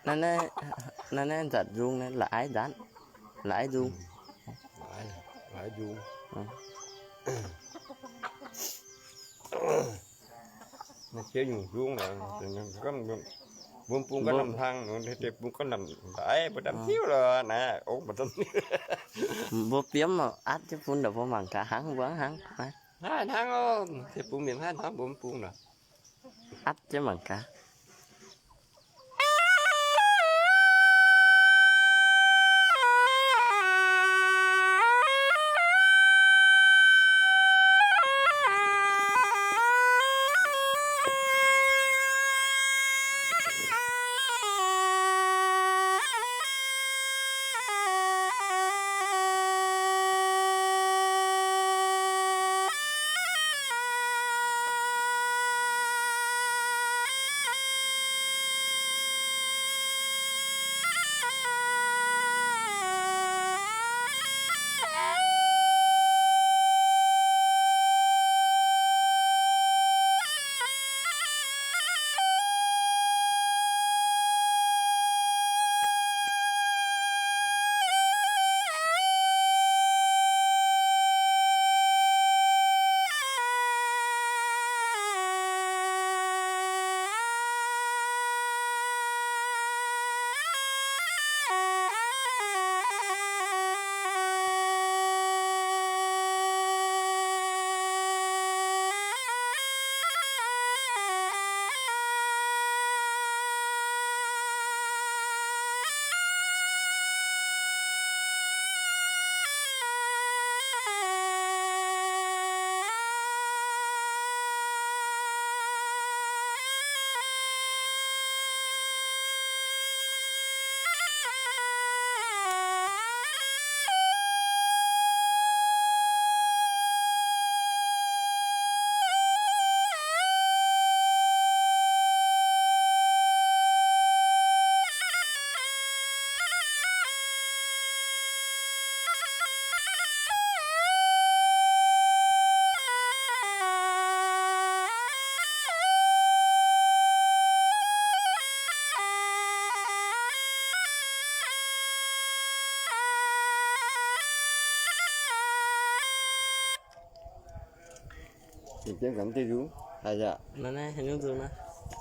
Naaiv, naaiv nzatc nzung naaiv la'aiv nzatc, la'aiv nzung. La'aiv nzung. Naaiv jiex nyungc nzung, mbuo bung ganh lamh hlang, deix bung ganh lamh la'aiv, mbuo daaih hiuv lorqc naaiv ong. Mbuo biomv atv jienv bun ndongc mbuo mangc gaax hnangv mbuo hnangv. Naaiv hnangv oc, deix bung mienh hnangv, hnangv mbuo bung lorqc. Atv jienv mangc gaax.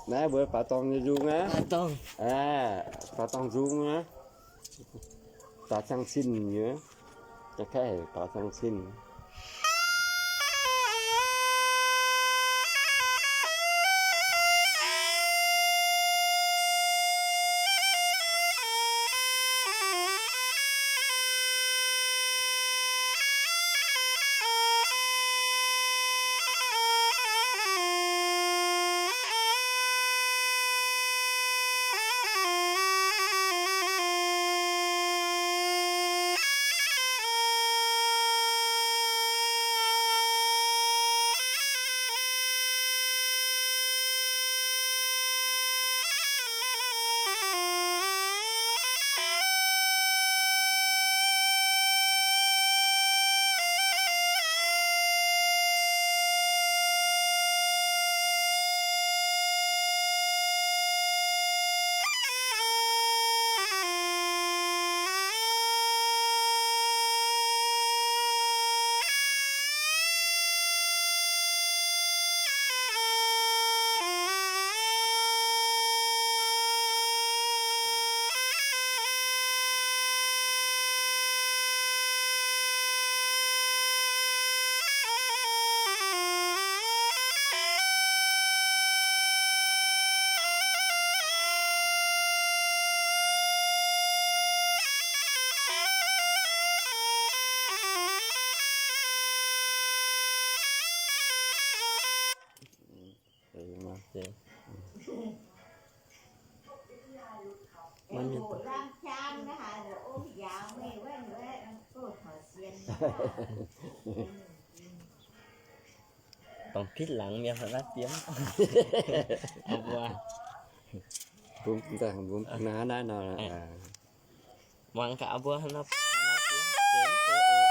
Naaiv mbuo faaux dorngh nyei nzung aqv. Faaux dorngh nzung aqv. Daaih cang sin nyei. Daaih kaeqv haic faaux cang sin. Dongh pitv laangz mienh hnangv naaiv biomv. Mbuo naaiv nor, muangx gaax mbuo hnangv naaiv biomv.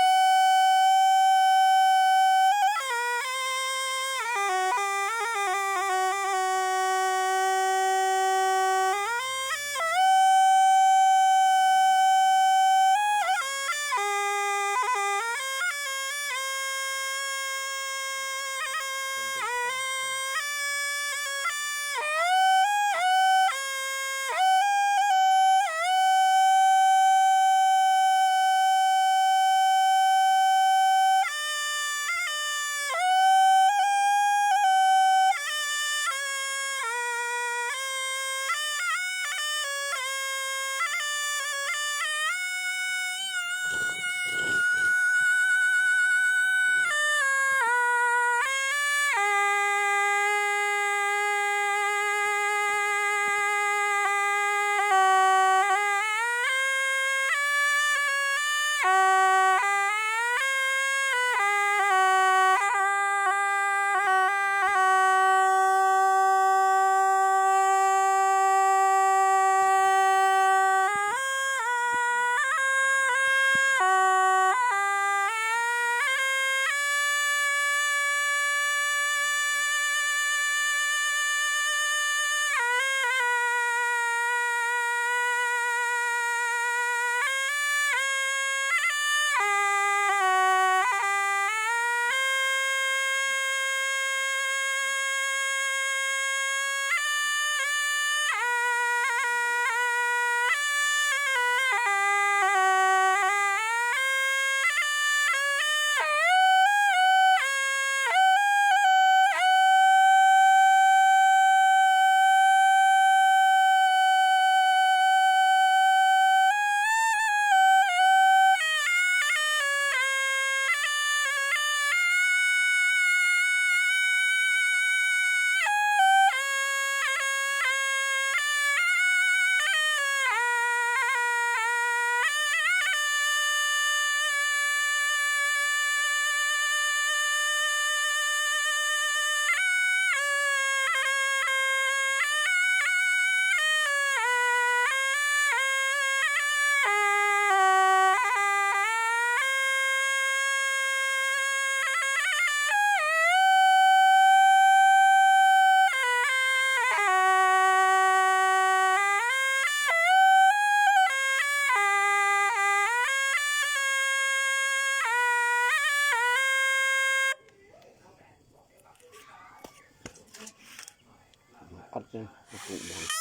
Atv, gutv muangx.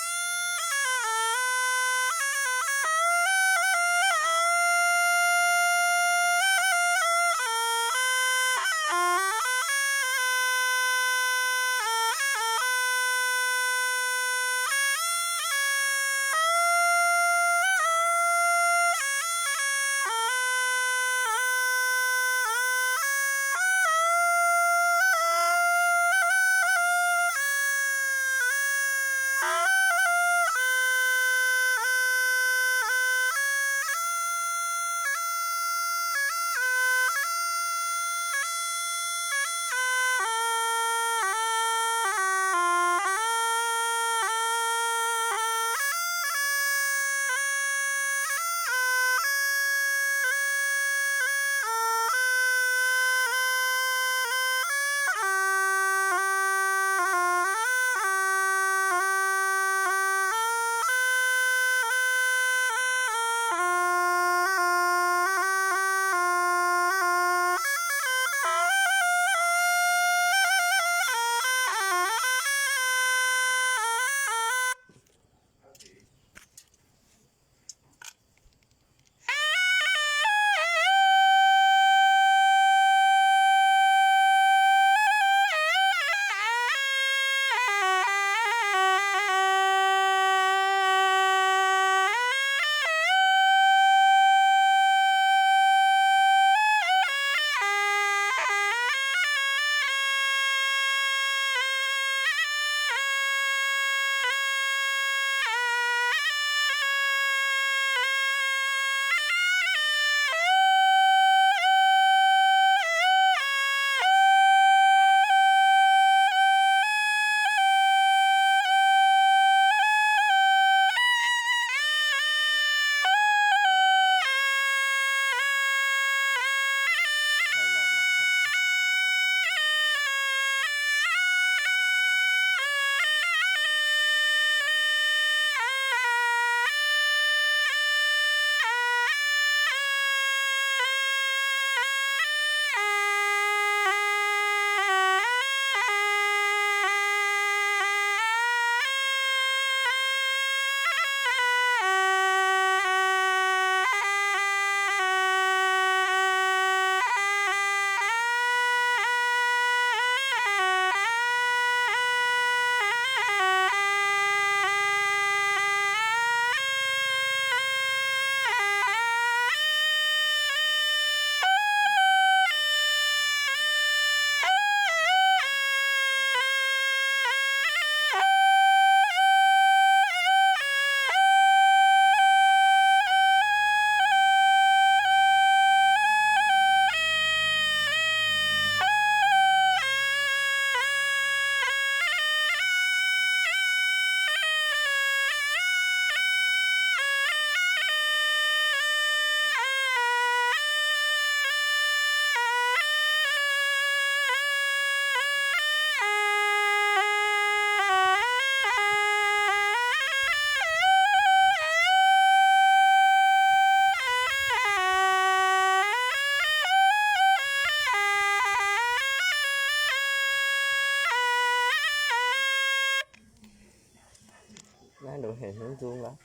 Naaiv nzung lorqc.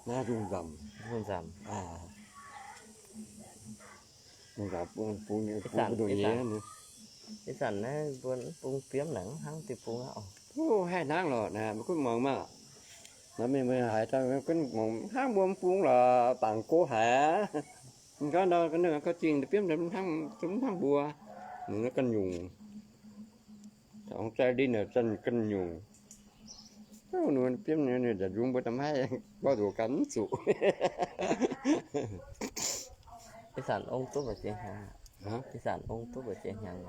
Naaiv nzung nzamc. Nzung nzamc. Ih zanc, ih zanc naaiv mbuo bung biomv naaic mv hnangv diuh bung aqv. Haih hnangv lorqc, mv gunv muangx maah. Naaiv mienh mbuo haiz daaih gunv muangx hnangv mbuo bung lorqc, bangc go haic aqv. Gauv nor, gauv zingh biomv mv hnangv mbuo, ninh ganh nyungc. Ong zaih linh ganh nyungc. Biomv ninh nzung mbuo da'maiv gorngv nzuqc ganh mv zuqc. Ih zanc ong duqv mbu'ziex hnyangx? Ih zanc ong duqv mbu'ziex hnyangx?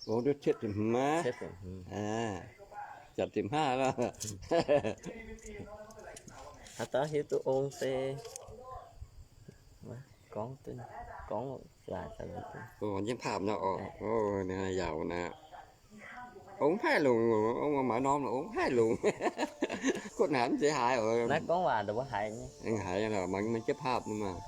Ong duqv cietv ziepc hmz aqv. Janx ziepc hmz loh. Haaix dauh hiuv duqv ong se gorngv, gorngv laaix. Ong jienv paapv nor oc. Ninh yaauc naaiv. Ong mv haih longc, ong maaiz norm lorqc, ong mv haih longc. Kuotv naaic mv zeiz haaix oc. Naaiv gorngv waac ndongc wuov haiz nyei. Haiz lorqc, mangc maiv jienv paapv nor maah.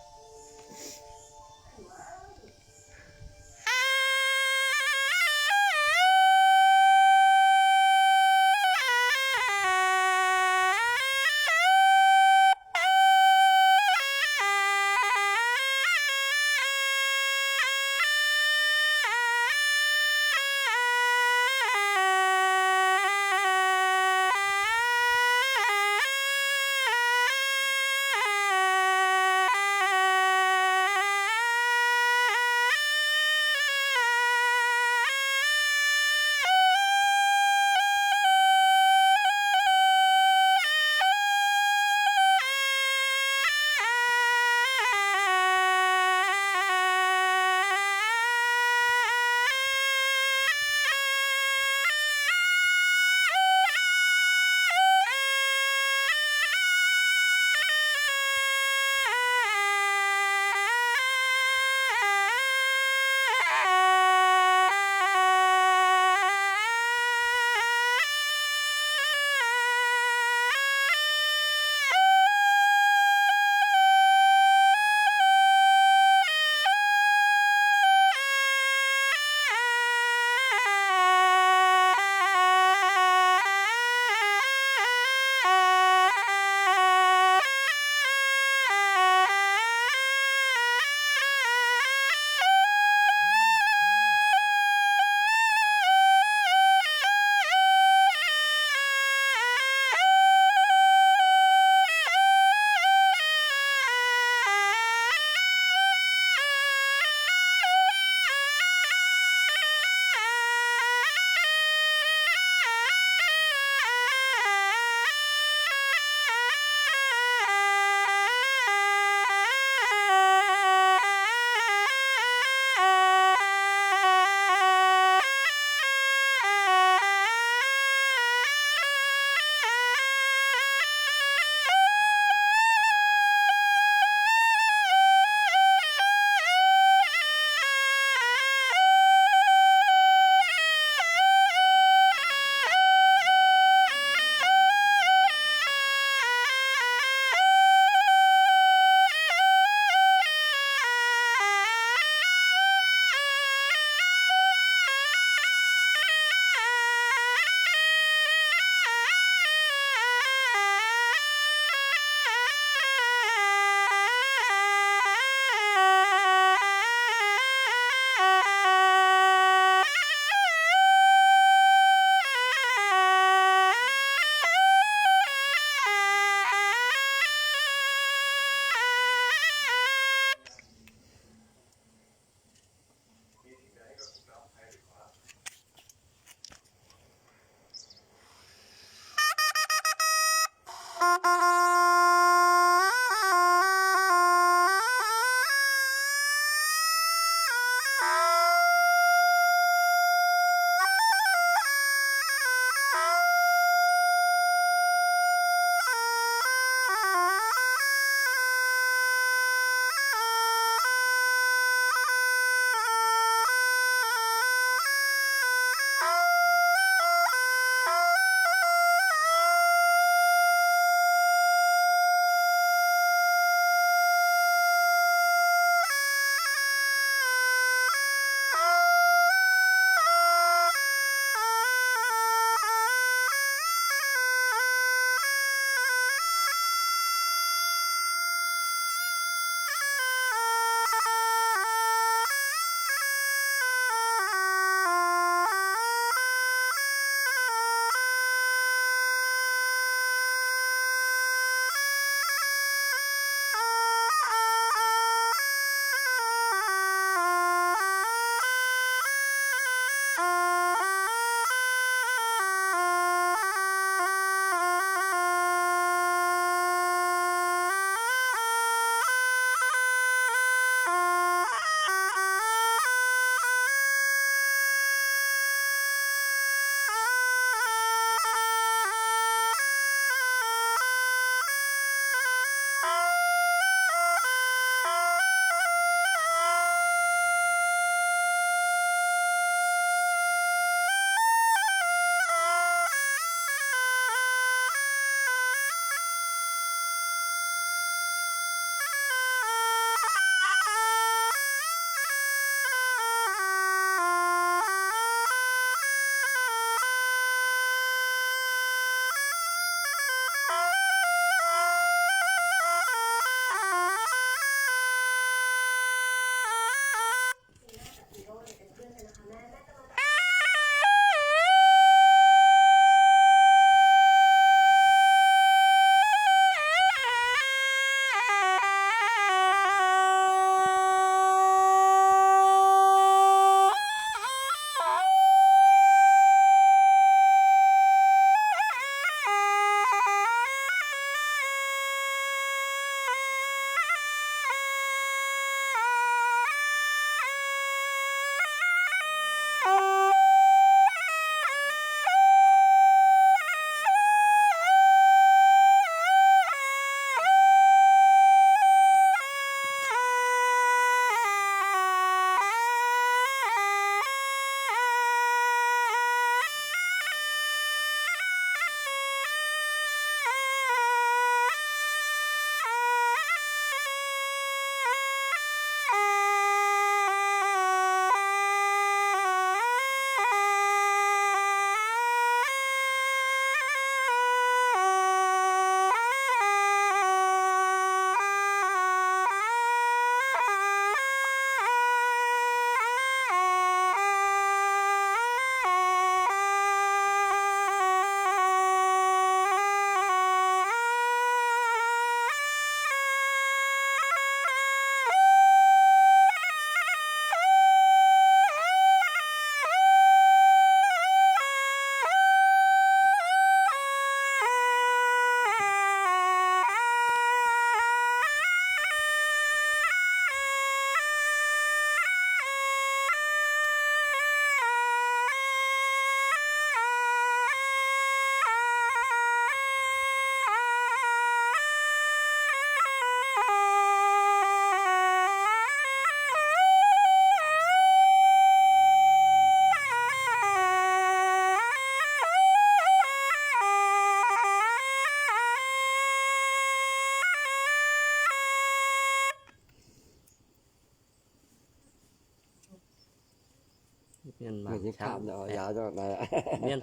Mienh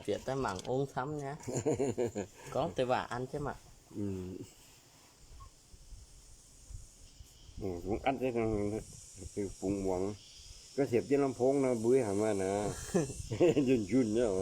bieqc daaih mangc ong camv nyei. Gorngv deix waac an jienv maah. Bungx muangx, gorngv siepv jienv ลำโพง nor mbuo haiz maaih naaic, njunh njunh nyei oc.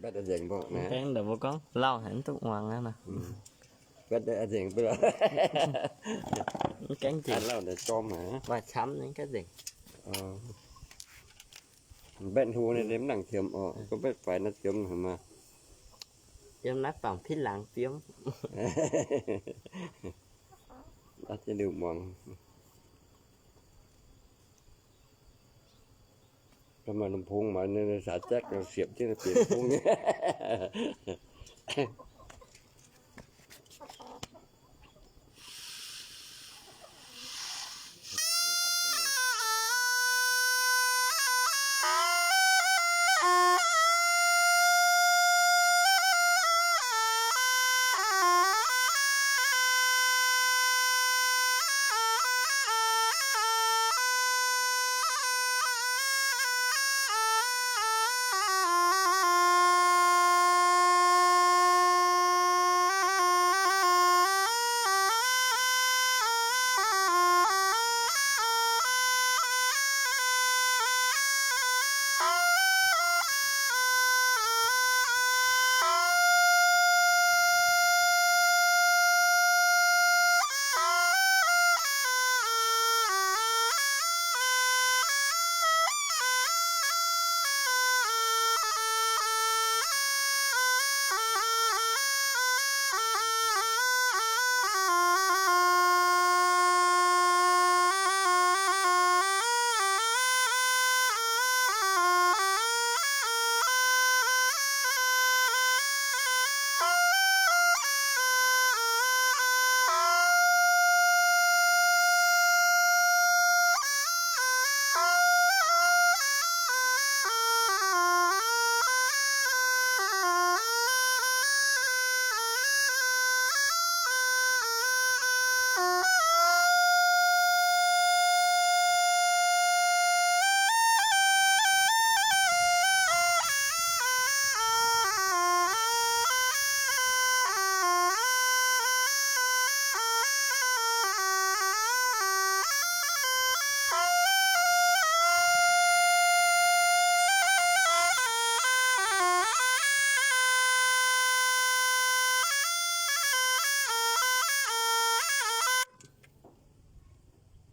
Mv gaengh ndongc mbuo gorngv lauh haic mv duqv muangx aqv nor. Mv gaengh nzengc. Waac camv nyei mv gaengh nzengc. Mbaeqv hlo nyei mv nangc qiemx oc, gorngv mbaeqv faix naaiv qiemx haic maah. Yiem naaiv bangc pitv laangz biomv. Aav, ziex liuz muangx. Maaih ลำโพง maaih saax jack siepv jienv bieqc ลำโพง nyei.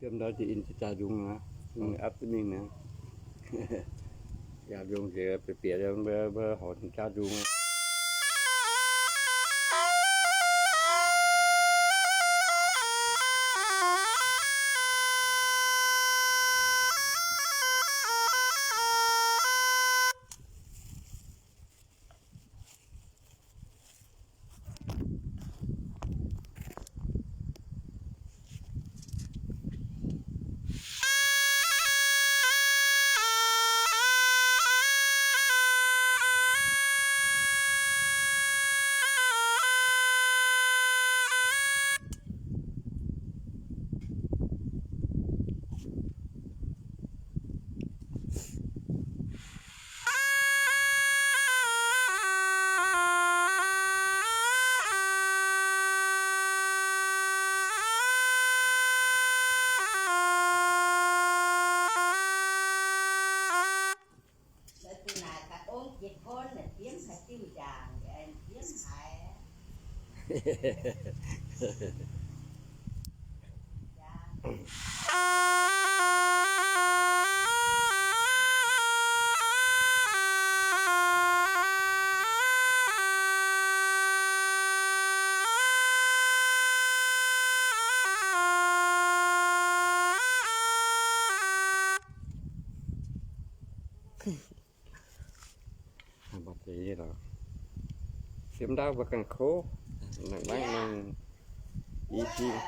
Yiem ndau jiex in jaa-nzung aqv, aav duqv mingh aqv. Jaa-nzung jiex bieqc bieqc mbuo horc jaa-nzung aqv. Siemv ndaauv mbuo ganh kov, nangc mangv nangc i jing.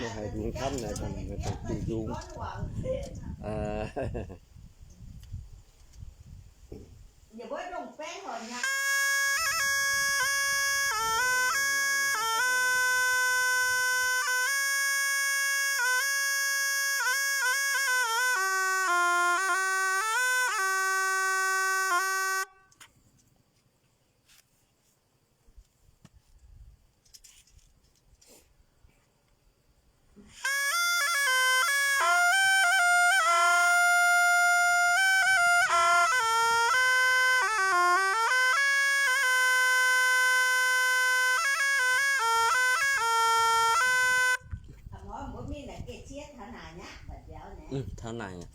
Mbuo haiz lungz camv naaic, mbuo dongh duqv lungz. Taux naaic aqv.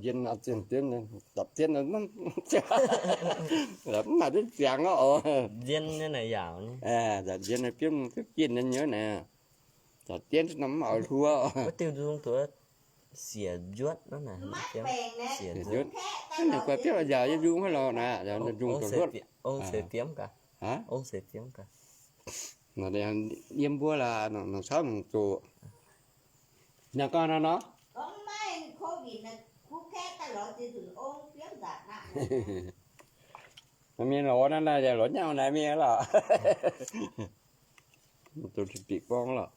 Njien, dapv jienv, mv maaih duqv ziangx oc. Njien, dapv njien biomv duqv jienh nyei naaic. Dapv jienv norm mv oix hluo. Siec njuotv, ninh guaix biopv nziaauc yiem nzung hnangv lorqc naaic, nzung zoqc hluotv. Yiem mbuo laaix nongc cauv nongc zoqc. Naaiv gorngv nor nor. Mienh lorz naaiv, naaiv yaac lorz nyauv naaiv mingh lorqc. Duqv bieqc gorngv lorqc.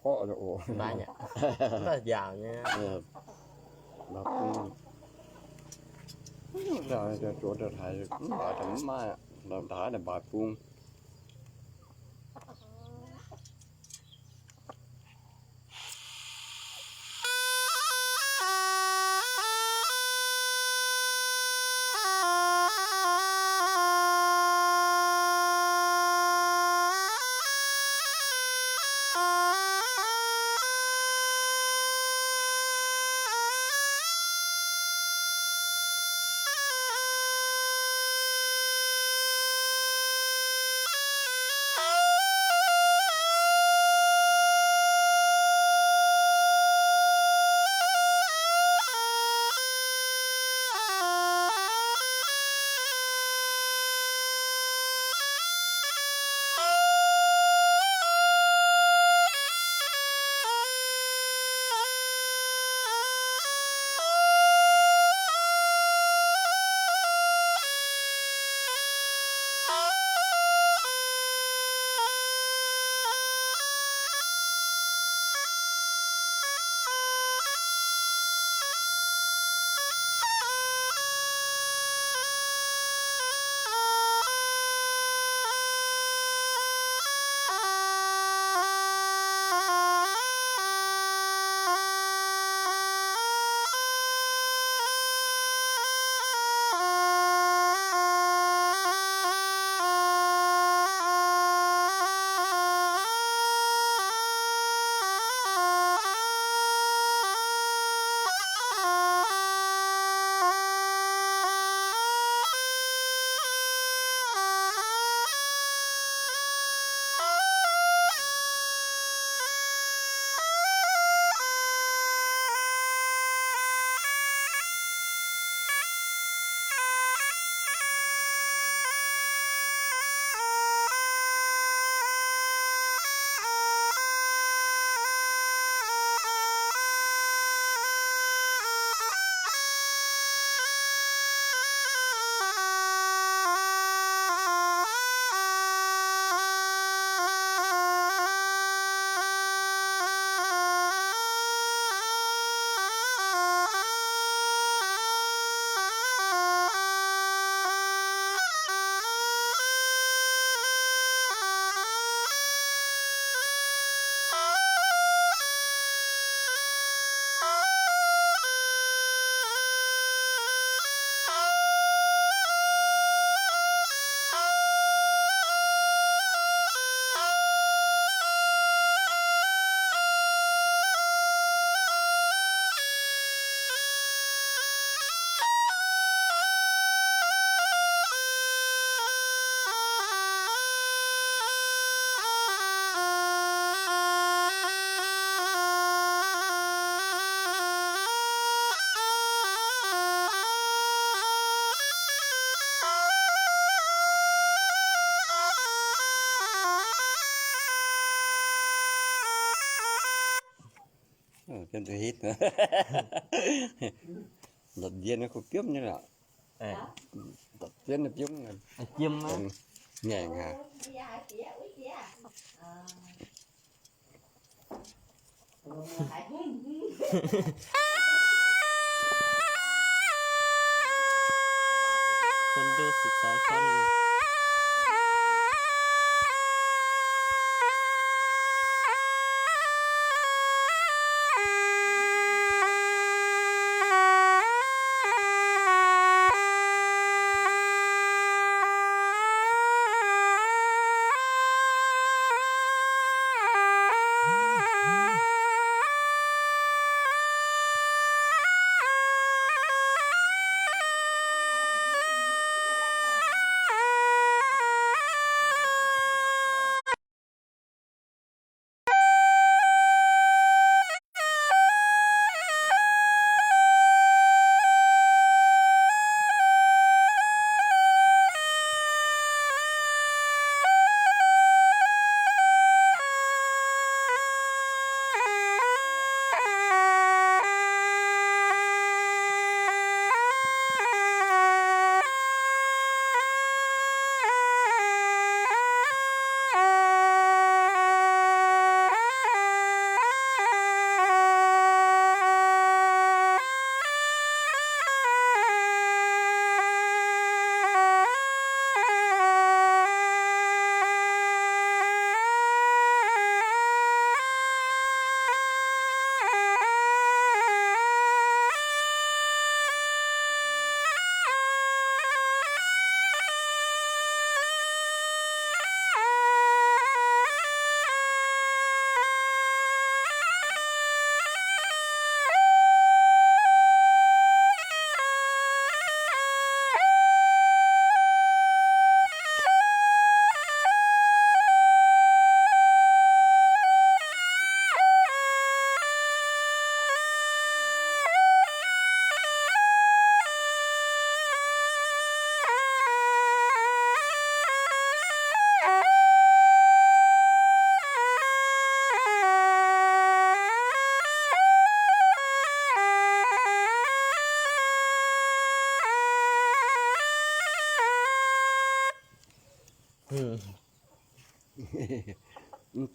Gorqv oc. Mv baac njaaux nyei. Mv baac bung, zuov daaih haiz mv maaih, daaih haiz naaic mbaaic bung. Lotc njien kuv biomv nyei lorqc. Lotc njien biomv. Jiem ngaengc haic.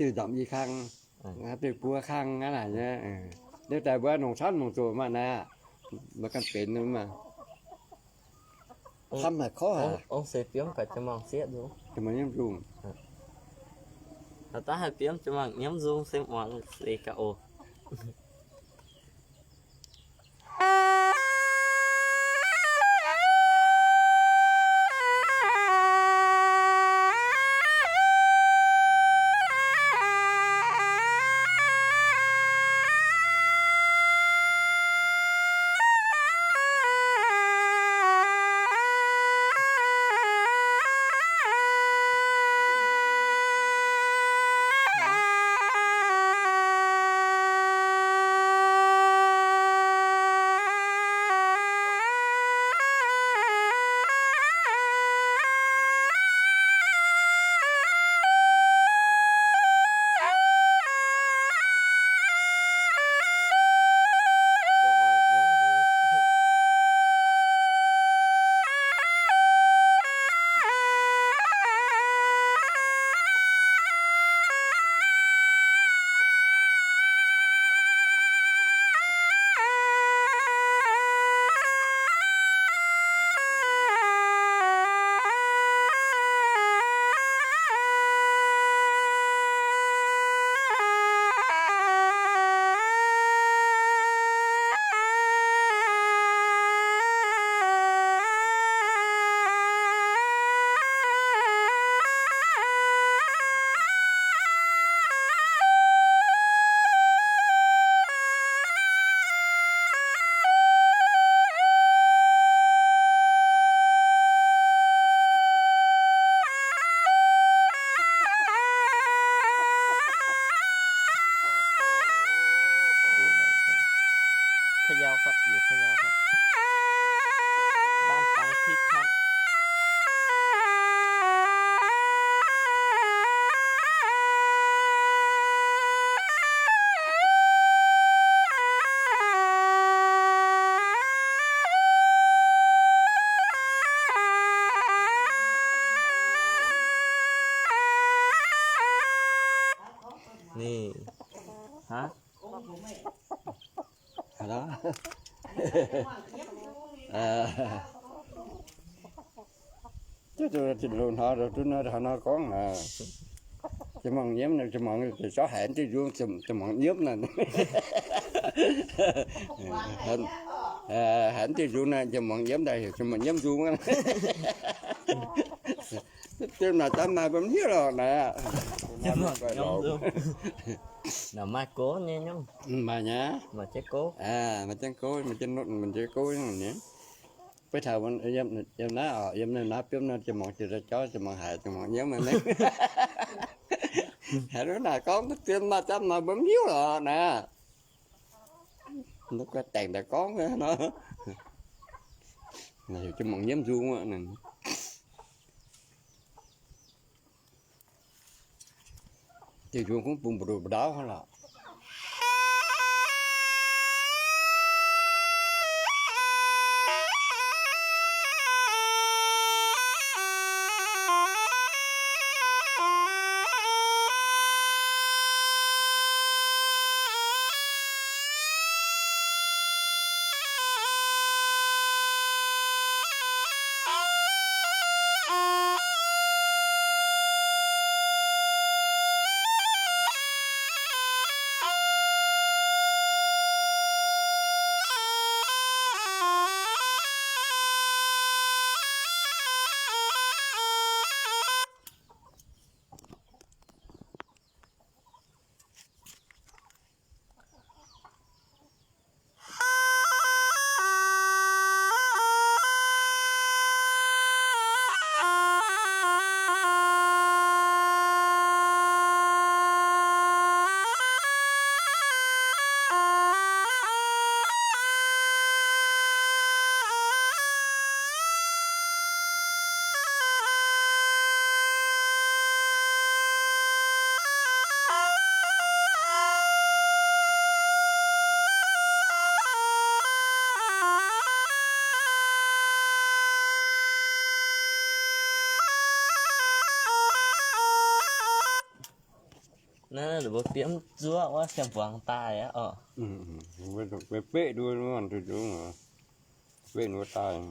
Diuh nzamc i kang, diuh buo kang aqv naaic nyei. Liuz daaih mbuo longc camv longc zoqc maah naaic, mbuo ganh benx maah. Camv haic korv haic. Ong seix biomv gaax jiex mangc sieqv nzung. Jiex mangc nyiemv nzung. Haaix dauh haih biomv jiex mangc nyiemv nzung se muangx seix gaax oc. Ninh, hah? Duqv hnoi, duqv hnoi gorngv, jiex mangc nyiemv, jiex mangc, jiex zorqv haiz diuh nzung, jiex mangc nyiemv naaic. Haiz diuh nzung naaic, jiex mangc nyiemv daaih heuc jiex mangc nyiemv nzung. Dien maaih daav maaih mbuo mv hiuv lorqc naaic. Maaih gouv nyei, maaih nyei, maaih jienv gouv, maaih jienv notv, maaih jienv gouv nyei. Beiv taux yiem naaiv oc, yiem naaiv biomv nor, jiex mangc jiex daaih jauv, jiex mangc haiz, jiex mangc nyiemv naaic. Haiz naaic gorngv dien maaih daav maaih mbuo mv hiuv lorqc naaic. Mv guai daengx daaih gorngv nor. Heuc jiex mangc nyiemv nzung aqv. Diuh nzung kungx bungx mbu'ndongx mbu'ndaauv hnangv lorqc. Naaiv mbuo biomv zuoqv wuov siang-mbuangz daaih aqv oc. Mbuo beqv nduov, beqv nduov daaih.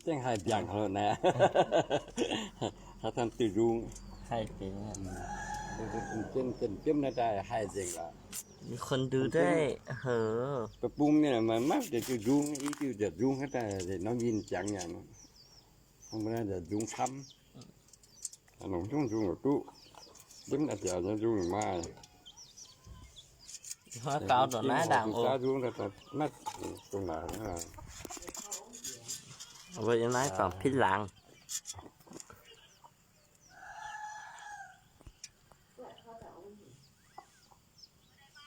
Zengv haih mbiaangc hlo naaiv. Haaix zanc duih nzung. Haih deix. Jienv, jienv biomv naaiv daaih haih nzengc lorqc. Deic-bung mienh maaih maiv deix duih nzung, i diuh nzengc nzung haaix daaih norm win jangx nyanc. Hnangv mbuo naaiv nzengc nzung camv. Longc zungv nzung duqv. Jienv a'jaax nyei nzung maaih. Gaux dongh naaiv ndaangc oc. Mbuo yiem naaiv dorngx pitv laangz.